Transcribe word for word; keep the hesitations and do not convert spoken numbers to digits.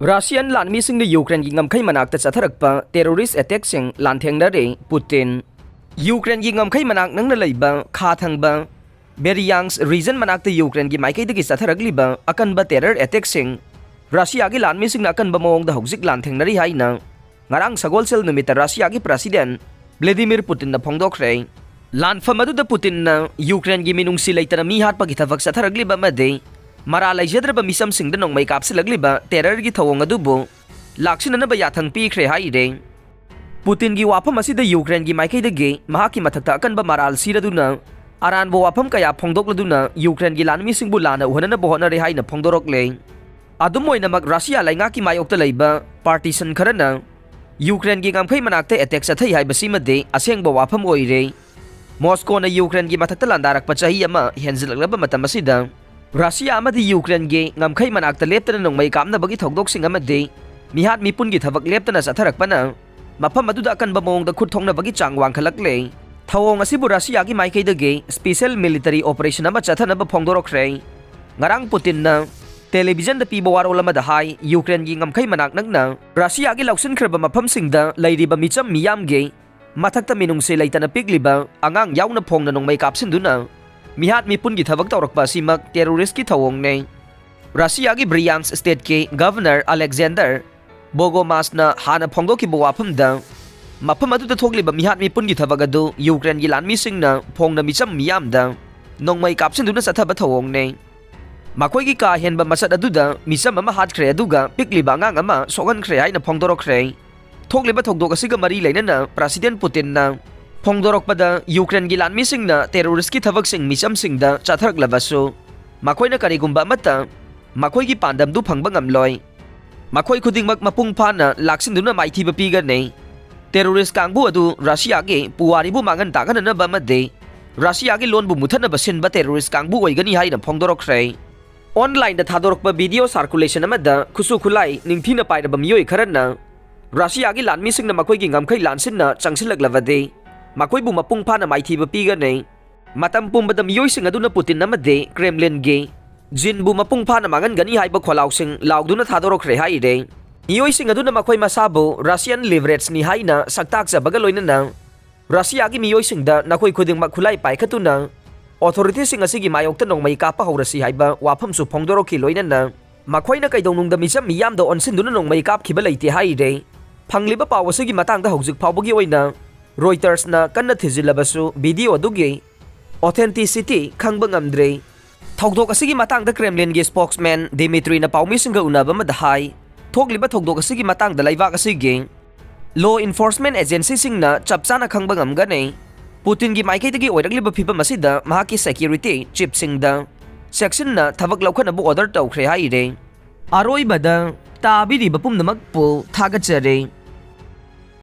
Russian ꯂꯥꯟꯃꯤꯁꯤꯡꯅ ꯌꯨꯀ꯭ꯔꯦꯟꯒꯤ ꯉꯝꯈꯩ ꯃꯅꯥꯛꯇ ꯆꯠꯊꯔꯛꯄ terrorist attackꯁꯤꯡ ꯂꯥꯟꯊꯦꯡꯅꯔꯦ ꯄꯨꯇꯤꯟ꯫ ꯌꯨꯀ꯭ꯔꯦꯟꯒꯤ ꯉꯝꯈꯩ ꯃꯅꯥꯛ ꯅꯛꯅ ꯂꯩꯕ ꯈꯥ ꯊꯪꯕ Bryansk region ꯃꯅꯥꯛꯇ ꯌꯨꯀ꯭ꯔꯦꯟꯒꯤ ꯃꯥꯏꯀꯩꯗꯒꯤ ꯆꯠꯊꯔꯛꯂꯤꯕ ꯑꯀꯟꯕ terror attackꯁꯤꯡ ꯔꯁꯤꯌꯥꯒꯤ ꯂꯥꯟꯃꯤꯁꯤꯡꯅ ꯑꯀꯟꯕ ꯃꯑꯣꯡꯗ ꯍꯧꯖꯤꯛ ꯂꯥꯟꯊꯦꯡꯅꯔꯤ ꯍꯥꯏꯅ ꯉꯔꯥꯡ ꯁꯒꯣꯜꯁꯦꯜ ꯅꯨꯃꯤꯠꯇ ꯔꯁꯤꯌꯥꯒꯤ president Vladimir Putinꯅ ꯐꯣꯡꯗꯣꯛꯈ꯭ꯔꯦ꯫ ꯂꯥꯟꯐꯝ ꯑꯗꯨꯗ ꯄꯨꯇꯤꯟꯅ ꯌꯨꯀ꯭ꯔꯦꯟꯒꯤ ꯃꯤꯅꯨꯡꯁꯤ ꯂꯩꯇꯅ ꯃꯤ ꯍꯥꯠꯄꯒꯤ ꯊꯕꯛ ꯆꯠꯊꯔꯛꯂꯤꯕ ꯑꯃꯗꯤ ꯃꯔꯥꯜ ꯂꯩꯖꯗ꯭ꯔꯕ ꯃꯤꯆꯝꯁꯤꯡꯗ ꯅꯣꯡꯃꯩ ꯀꯥꯞꯁꯤꯜꯂꯛꯂꯤꯕ terrorꯒꯤ ꯊꯧꯑꯣꯡ ꯑꯗꯨꯕꯨ ꯂꯥꯛꯁꯤꯟꯅꯅꯕ ꯌꯥꯊꯪ ꯄꯤꯈ꯭ꯔꯦ ꯍꯥꯏꯔꯦ꯫ ꯄꯨꯇꯤꯟꯒꯤ ꯋꯥꯐꯝ ꯑꯁꯤꯗ ꯌꯨꯀ꯭ꯔꯦꯟꯒꯤ ꯃꯥꯏꯀꯩꯗꯒꯤ ꯃꯍꯥꯛꯀꯤ ꯃꯊꯛꯇ ꯑꯀꯟꯕ ꯃꯔꯥꯜ ꯁꯤꯔꯗꯨꯅ ꯑꯔꯥꯟꯕ ꯋꯥꯐꯝ ꯀꯌꯥ ꯐꯣꯡꯗꯣꯛꯂꯗꯨꯅ ꯌꯨꯀ꯭ꯔꯦꯟꯒꯤ ꯂꯥꯟꯃꯤꯁꯤꯡꯕꯨ ꯂꯥꯟꯅ ꯎꯍꯟꯅꯅꯕ ꯍꯣꯠꯅꯔꯦ ꯍꯥꯏꯅ ꯐꯣꯡꯗꯣꯔꯛꯂꯦ꯫ ꯑꯗꯨꯝ ꯑꯣꯏꯅꯃꯛ, ꯔꯁꯤꯌꯥ ꯂꯩꯉꯥꯛꯀꯤ ꯃꯥꯌꯣꯛꯇ ꯂꯩꯕ partisan ꯈꯔꯅ ꯌꯨꯀ꯭ꯔꯦꯟꯒꯤ ꯉꯝꯈꯩ ꯃꯅꯥꯛꯇ attack ꯆꯠꯊꯩ ꯍꯥꯏꯕꯁꯤꯃꯗꯤ ꯑꯁꯦꯡꯕ ꯋꯥꯐꯝ ꯑꯣꯏꯔꯦ꯫ ꯃꯣꯁꯀꯣꯅ ꯌꯨꯀ꯭ꯔꯦꯟꯒꯤ ꯃꯊꯛꯇ ꯂꯥꯟꯗꯥꯔꯛꯄ ꯆꯍꯤ ꯑꯃ ꯍꯦꯟꯖꯤꯜꯂꯛꯂꯕ ꯃꯇꯝ ꯑꯁꯤꯗ, ꯔꯁꯤꯌꯥ ꯑꯃꯗꯤ ꯌꯨꯀ꯭ꯔꯦꯟꯒꯤ ꯉꯝꯈꯩ ꯃꯅꯥꯛꯇ ꯂꯦꯞꯇꯅ ꯅꯣꯡꯃꯩ ꯀꯥꯞꯅꯕꯒꯤ ꯊꯧꯗꯣꯛꯁꯤꯡ ꯑꯃꯗꯤ ꯃꯤꯍꯥꯠ ꯃꯤꯄꯨꯟꯒꯤ ꯊꯕꯛ ꯂꯦꯞꯇꯅ ꯆꯠꯊꯔꯛꯄꯅ ꯃꯐꯝ ꯑꯗꯨꯗ ꯑꯀꯟꯕ ꯃꯑꯣꯡꯗ ꯈꯨꯠ ꯊꯣꯛꯅꯕꯒꯤ ꯆꯥꯡ ꯋꯥꯡꯈꯠꯂꯛꯂꯦ꯫ ꯊꯧꯑꯣꯡ ꯑꯁꯤꯕꯨ ꯔꯁꯤꯌꯥꯒꯤ ꯃꯥꯏꯀꯩꯗꯒꯤ special military operation ꯑꯃ ꯆꯠꯊꯅꯕ ꯐꯣꯡꯗꯣꯔꯛꯈ꯭ꯔꯦ꯫ ꯉꯔꯥꯡ ꯄꯨꯇꯤꯟꯅ televisionꯗ ꯄꯤꯕ ꯋꯥꯔꯣꯜ ꯑꯃꯗ ꯍꯥꯏ, ꯌꯨꯀ꯭ꯔꯦꯟꯒꯤ ꯉꯝꯈꯩ ꯃꯅꯥꯛ ꯅꯛꯅ ꯔꯁꯤꯌꯥꯒꯤ ꯂꯧꯁꯤꯟꯈ꯭ꯔꯕ ꯃꯐꯝꯁꯤꯡꯗ ꯂꯩꯔꯤꯕ ꯃꯤꯆꯝ ꯃꯤꯌꯥꯝꯒꯤ ꯃꯊꯛꯇ ꯃꯤꯅꯨꯡꯁꯤ ꯂꯩꯇꯅ ꯄꯤꯛꯂꯤꯕ ꯑꯉꯥꯡ ꯌꯥꯎꯅ ꯐꯣꯡꯅ ꯅꯣꯡꯃꯩ ꯀꯥꯞꯁꯤꯟꯗꯨꯅ ꯃꯤꯍꯥꯠ ꯃꯤꯄꯨꯟꯒꯤ ꯊꯕꯛ ꯇꯧꯔꯛꯄ ꯑꯁꯤꯃꯛ terroristꯀꯤ ꯊꯧꯑꯣꯡꯅꯦ꯫ ꯔꯁꯤꯌꯥꯒꯤ Bryansk stateꯀꯤ governor Alexander Bogomasꯅ ꯍꯥꯟꯅ ꯐꯣꯡꯗꯣꯛꯈꯤꯕ ꯋꯥꯐꯝꯗ, ꯃꯐꯝ ꯑꯗꯨꯗ ꯊꯣꯛꯂꯤꯕ ꯃꯤꯍꯥꯠ ꯃꯤꯄꯨꯟꯒꯤ ꯊꯕꯛ ꯑꯗꯨ ꯌꯨꯀ꯭ꯔꯦꯟꯒꯤ ꯂꯥꯟꯃꯤꯁꯤꯡꯅ ꯐꯣꯡꯅ ꯃꯤꯆꯝ ꯃꯤꯌꯥꯝꯗ ꯅꯣꯡꯃꯩ ꯀꯥꯞꯁꯤꯟꯗꯨꯅ ꯆꯠꯊꯕ ꯊꯧꯑꯣꯡꯅꯦ꯫ ꯃꯈꯣꯏꯒꯤ ꯀꯥ ꯍꯦꯟꯕ ꯃꯆꯠ ꯑꯗꯨꯗ ꯃꯤꯆꯝ ꯑꯃ ꯍꯥꯠꯈ꯭ꯔꯦ, ꯑꯗꯨꯒ ꯄꯤꯛꯂꯤꯕ ꯑꯉꯥꯡ ꯑꯃ ꯁꯣꯛꯍꯟꯈ꯭ꯔꯦ ꯍꯥꯏꯅ ꯐꯣꯡꯗꯣꯔꯛꯈ꯭ꯔꯦ꯫ ꯊꯣꯛꯂꯤꯕ ꯊꯧꯗꯣꯛ ꯑꯁꯤꯒ ꯃꯔꯤ ꯂꯩꯅꯅ President ꯄꯨꯇꯤꯟꯅ ꯐꯣꯡꯗꯣꯔꯛꯄꯗ, ꯌꯨꯀ꯭ꯔꯦꯟꯒꯤ ꯂꯥꯟꯃꯤꯁꯤꯡꯅ terroristꯀꯤ ꯊꯕꯛꯁꯤꯡ ꯃꯤꯆꯝꯁꯤꯡꯗ ꯆꯠꯊꯔꯛꯂꯕꯁꯨ, ꯃꯈꯣꯏꯅ ꯀꯔꯤꯒꯨꯝꯕ ꯑꯃꯠꯇ ꯃꯈꯣꯏꯒꯤ ꯄꯥꯟꯗꯝꯗꯨ ꯐꯪꯕ ꯉꯝꯂꯣꯏ꯫ ꯃꯈꯣꯏ ꯈꯨꯗꯤꯡꯃꯛ ꯃꯄꯨꯡ ꯐꯥꯅ ꯂꯥꯛꯁꯤꯟꯗꯨꯅ ꯃꯥꯏꯊꯤꯕ ꯄꯤꯒꯅꯤ꯫ Terrorist ꯀꯥꯡꯕꯨ ꯑꯗꯨ ꯔꯁꯤꯌꯥꯒꯤ ꯄꯨꯋꯥꯔꯤꯕꯨ ꯃꯥꯡꯍꯟ ꯇꯥꯛꯍꯟꯅꯅꯕ ꯑꯃꯗꯤ ꯔꯁꯤꯌꯥꯒꯤ ꯂꯣꯟꯕꯨ ꯃꯨꯊꯠꯅꯕ ꯁꯤꯟꯕ terrorist ꯀꯥꯡꯕꯨ ꯑꯣꯏꯒꯅꯤ ꯍꯥꯏꯅ ꯐꯣꯡꯗꯣꯔꯛꯈ꯭ꯔꯦ꯫ Onlineꯗ ꯊꯥꯗꯣꯔꯛꯄ video circulation ꯑꯃꯗ ꯈꯨꯠꯁꯨ ꯈꯨꯠꯂꯥꯏ ꯅꯤꯡꯊꯤꯅ ꯄꯥꯏꯔꯕ ꯃꯤꯑꯣꯏ ꯈꯔꯅ ꯔꯁꯤꯌꯥꯒꯤ ꯂꯥꯟꯃꯤꯁꯤꯡꯅ ꯃꯈꯣꯏꯒꯤ ꯉꯝꯈꯩ ꯂꯥꯟꯁꯤꯟꯅ ꯆꯪꯁꯤꯜꯂꯛꯂꯕꯗꯤ ꯃꯈꯣꯏꯕꯨ ꯃꯄꯨꯡ ꯐꯥꯅ ꯃꯥꯏꯊꯤꯕ ꯄꯤꯒꯅꯤ꯫ ꯃꯇꯝ ꯄꯨꯝꯕꯗ ꯃꯤꯑꯣꯏꯁꯤꯡ ꯑꯗꯨꯅ ꯄꯨꯇꯤꯟ ꯑꯃꯗꯤ Kremlinꯒꯤ ꯖꯤꯟꯕꯨ ꯃꯄꯨꯡ ꯐꯥꯅ ꯃꯥꯡꯍꯟꯒꯅꯤ ꯍꯥꯏꯕ ꯈꯣꯜꯂꯥꯎꯁꯤꯡ ꯂꯥꯎꯗꯨꯅ ꯊꯥꯗꯣꯔꯛꯈ꯭ꯔꯦ ꯍꯥꯏꯔꯦ꯫ ꯃꯤꯑꯣꯏꯁꯤꯡ ꯑꯗꯨꯅ ꯃꯈꯣꯏ ꯃꯁꯥꯕꯨ Russian leverage ꯅꯤ ꯍꯥꯏꯅ ꯁꯛꯇꯥꯛꯆꯕꯒ ꯂꯣꯏꯅꯅ ꯔꯁꯤꯌꯥꯒꯤ ꯃꯤꯑꯣꯏꯁꯤꯡꯗ ꯅꯈꯣꯏ ꯈꯨꯗꯤꯡꯃꯛ ꯈꯨꯠꯂꯥꯏ ꯄꯥꯏꯈꯠꯇꯨꯅ authority ꯁꯤꯡ ꯑꯁꯤꯒꯤ ꯃꯥꯌꯣꯛꯇ ꯅꯣꯡꯃꯩ ꯀꯥꯞꯄ ꯍꯧꯔꯁꯤ ꯍꯥꯏꯕ ꯋꯥꯐꯝꯁꯨ ꯐꯣꯡꯗꯣꯔꯛꯈꯤ꯫ ꯂꯣꯏꯅꯅ ꯃꯈꯣꯏꯅ ꯀꯩꯗꯧꯅꯨꯡꯗ ꯃꯤꯆꯝ ꯃꯤꯌꯥꯝꯗ ꯑꯣꯟꯁꯤꯟꯗꯨꯅ ꯅꯣꯡꯃꯩ ꯀꯥꯞꯈꯤꯕ ꯂꯩꯇꯦ ꯍꯥꯏꯔꯦ꯫ ꯐꯪꯂꯤꯕ ꯄꯥꯎ ꯑꯁꯤꯒꯤ ꯃꯇꯥꯡꯗ ꯍꯧꯖꯤꯛ ꯐꯥꯎꯕꯒꯤ ꯑꯣꯏꯅ Reuters ꯅ ꯀꯟꯅ ꯊꯤꯖꯤꯜꯂꯕꯁꯨ video ꯑꯗꯨꯒꯤ authenticity ꯈꯪꯕ ꯉꯝꯗ꯭ꯔꯦ꯫ ꯊꯧꯗꯣꯛ ꯑꯁꯤꯒꯤ ꯃꯇꯥꯡꯗ Kremlin ꯒꯤ spokesman Dmitry ꯅ ꯄꯥꯎꯃꯤꯁꯤꯡꯒ ꯎꯅꯕ ꯑꯃꯗ ꯍꯥꯏ, ꯊꯣꯛꯂꯤꯕ ꯊꯧꯗꯣꯛ ꯑꯁꯤꯒꯤ ꯃꯇꯥꯡꯗ ꯂꯩꯕꯥꯛ ꯑꯁꯤꯒꯤ law enforcement agency ꯁꯤꯡꯅ ꯆꯞ ꯆꯥꯅ ꯈꯪꯕ ꯉꯝꯒꯅꯤ꯫ ꯄꯨꯇꯤꯟꯒꯤ ꯃꯥꯏꯀꯩꯗꯒꯤ ꯑꯣꯏꯔꯛꯂꯤꯕ ꯐꯤꯚꯝ ꯑꯁꯤꯗ ꯃꯍꯥꯛꯀꯤ security chief ꯁꯤꯡꯗ ꯆꯦꯛꯁꯤꯟꯅ ꯊꯕꯛ ꯂꯧꯈꯠꯅꯕ order ꯇꯧꯈ꯭ꯔꯦ ꯍꯥꯏꯔꯦ꯫ ꯑꯔꯣꯏꯕꯗ, ꯇꯥꯕꯤꯔꯤꯕ ꯄꯨꯝꯅꯃꯛꯄꯨ ꯊꯥꯒꯠꯆꯔꯤ꯫